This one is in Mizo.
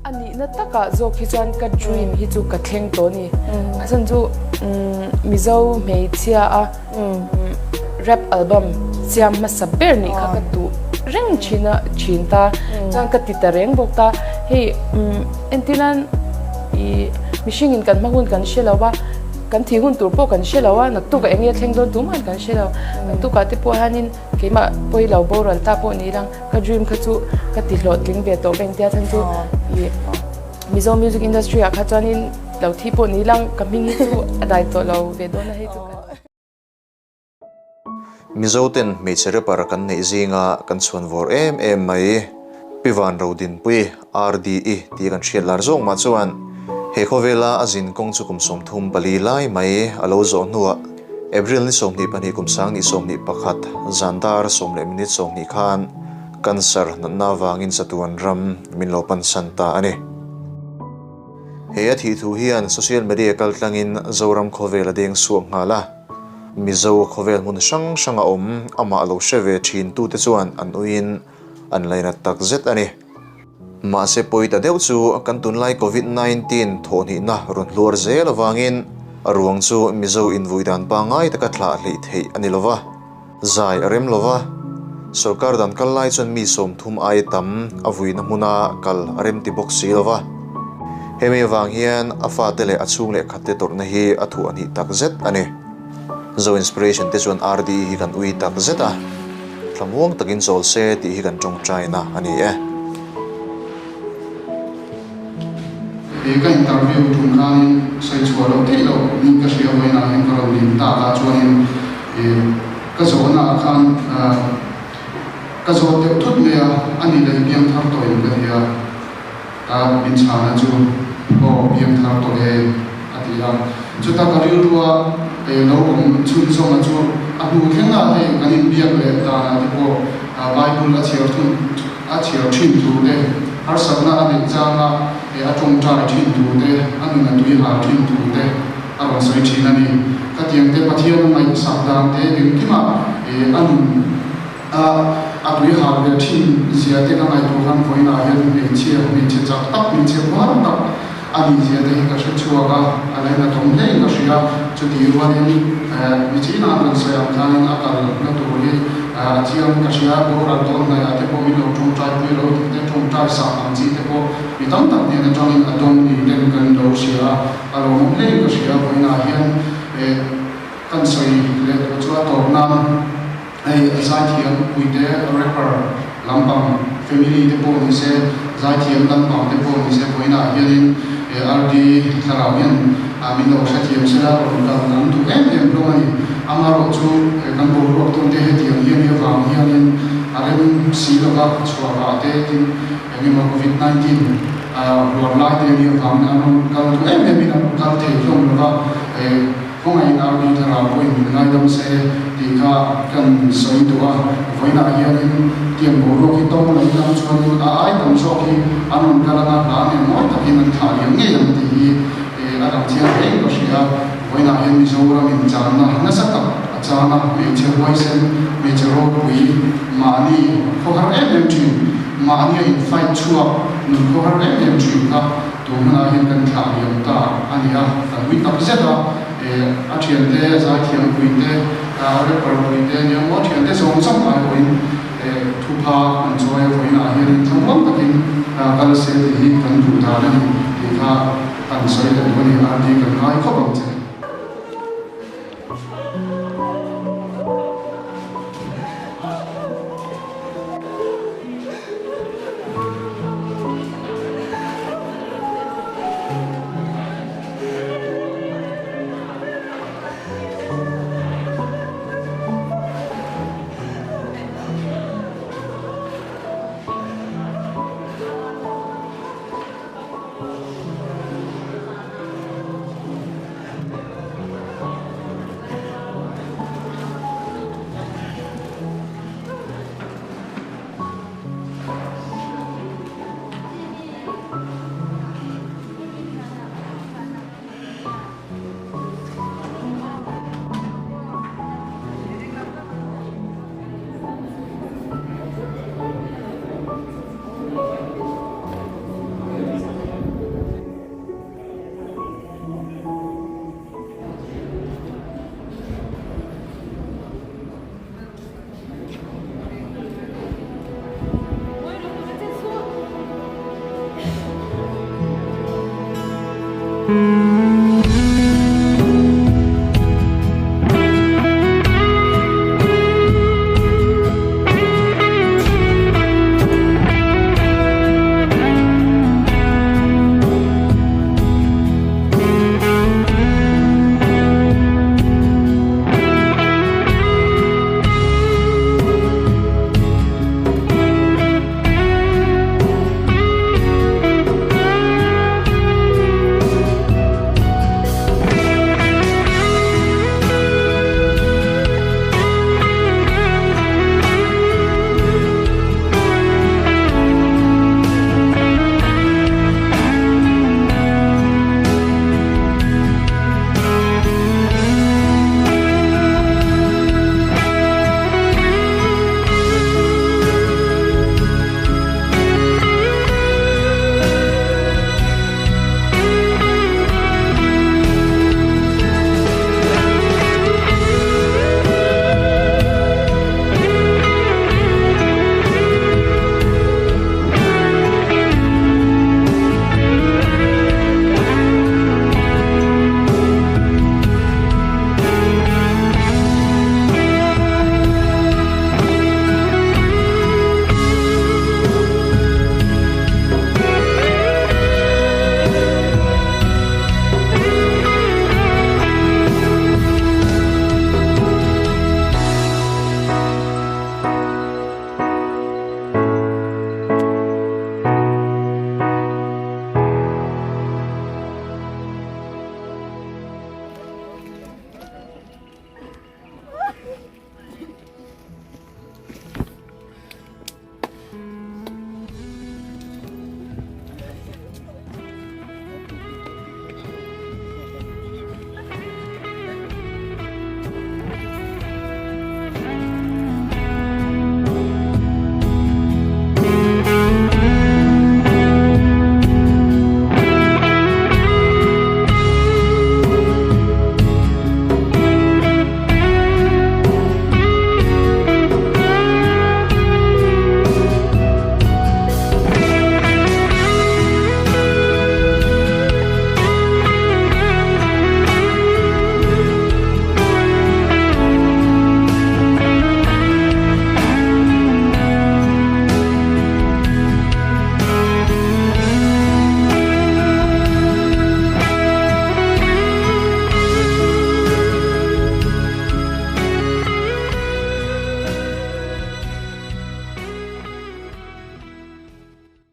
A nihna takah zawk hi chuan ka dream hi chu ka thleng tawh a ni. A chhan chu Mizo hmeichhia a rap album siam hmasa ber nih kha ka duh reng thin a thin ta. Chuan ka ti ta reng bawk ta. Hei entirnan ih mihringin kan hma hun kan hre lo a, kan thih hun tur pawh kan hre lo a, naktukah eng nge thleng dawn tumah kan hre lo. Naktukah te pawh hianin keimah pawilo boral ta pawh ni lang. Ka dream kha chu ka ti hlawhtling ve tawh beng tia chhan chu i Mizo music industry ah kha chuanin lo thi pawh ni lang ka hming hi chu a dai tawh lo ve dawn a hei chu ka Mizo ten hmeichhe rapper kan neih zinga kan chhuan vawr em em mai Pi Van Rodinpui RDE tih kan hriat lar zawk mah chuan he khawvela a zin kawng chu kum 34 lai mai a lo zawh hnuah April ni 22 kum 2021 zan dar 10 leh minute 20 khan cancer natna avangin chatuan ram min lo pansan ta a ni. He a thih thu hian social media kaltlangin Zoram khawvel a deng suak nghal a, Mizo khawvel hmun hrang hranga awm amah lo hre ve thintute chuan an uiin an lainat tak zet a ni. Mahse pawi ta deuh chu kan tunlai Covid 19 thawhhnihna rawn hluar zel avangin a ruang chu Mizo invui dan pangngai taka thlah hleih theih a ni lova, zai a rem lova. Sorkar dan kal lai chuan mi 30 aia tam a vuina hmuna kal a rem ti bawk si lova. Hemi avang hian a fate leh a chhung leh khatte tawrhna hi a thuah hnih tak zet a ni. Zo Inspiration te chuan RDE hi kan ui tak zet a. Thlamuang takin chawl se tih hi kan tawngtaina a ni e. He ka interview tum khanin sawi chhuah loh theih loh niin ka hria vawiinah hian ka rawn din tak a, chuanin ka zawhna ah khan ka zawt deuh thut mai a, a ni leh piang thar tawh in ka ti a, ta min chhana chu aw piang thar tawh e a ti a, chuta ka rilrua lo awm chhunzawma chu a hnu thleng a hei kan inbiak leh danah te pawh Bible a chhiar thun a chhiar thin thu te, harsatna a neih changa a tawngtai thin thu te, a nun a tui hal thin thu te a rawn sawi thin a ni. Khatiang te Pathian a ngaihsak dan te engkimah a nun A a tui hal ve thin zia te ka ngaihtuah khan vawiinah hian hmeichhia, hmeichhe chak tak, hmeichhe var tak a nih zia te hi ka hre chhuak a, a lainatawm hlein ka hria. Chutih rualin michina an rawn sawi ang khanin a kalna tur hi a chiang ka hria, boral dawn hnaihah te pawh min lo tawngtai pui lo tih te, tawngtai sak ang chi te pawh mi tam tak hnen atangin a dawng ni ten kan lo hria a, a lawmawm hlein ka hria. Vawiinah hian kan sawi leh duh chu a tawp nan. Hei zaithiam puite rapper lampang family te pawh ni se, zaithiam lampang te pawh ni se vawiinah hianin RD thlarau hian min lo hrethiam sela rawn kal an duh em em hlawm a ni. Amaherawh chu kan boruak tawn te hetiang hian hi avang hianin a rem si lova chhuah vah te tin engemaw covid 19 hluar lai te nia avangin an rawn kal duh em em in an rawn kal thei hlawm lova. Khawngaih RD thlarau pawhin min ngaidam se tih kha kan sawi duh a, vawiinah hianin tiang boruak hi tawng lo ila chuanin a ai tam zawk hi an rawn kal anga hla nen mawi takin an thlah liam ngei ang tih hi a lang chiang hle in ka hria. Vawiinah hian Mizoramin channa nasa tak a chang a, hmeichhe huaisen, hmeichhe ropui, mahni khawhar em em thin, mahnia in fight chhuak nun khawhar em em thin kha Tun hunah hian kan thlah liam ta a ni a, kan ui tak zet a, a thiante, a zaithiam puite, a rapper puite nia maw, a thiante zawng zawng ai pawhin thupha an chawi a, vawiinah hianin thlamuang takin kal se tih hi kan duh dan a ni tih kha kan sawi leh duh a ni, RD kan ngai khawp ang che.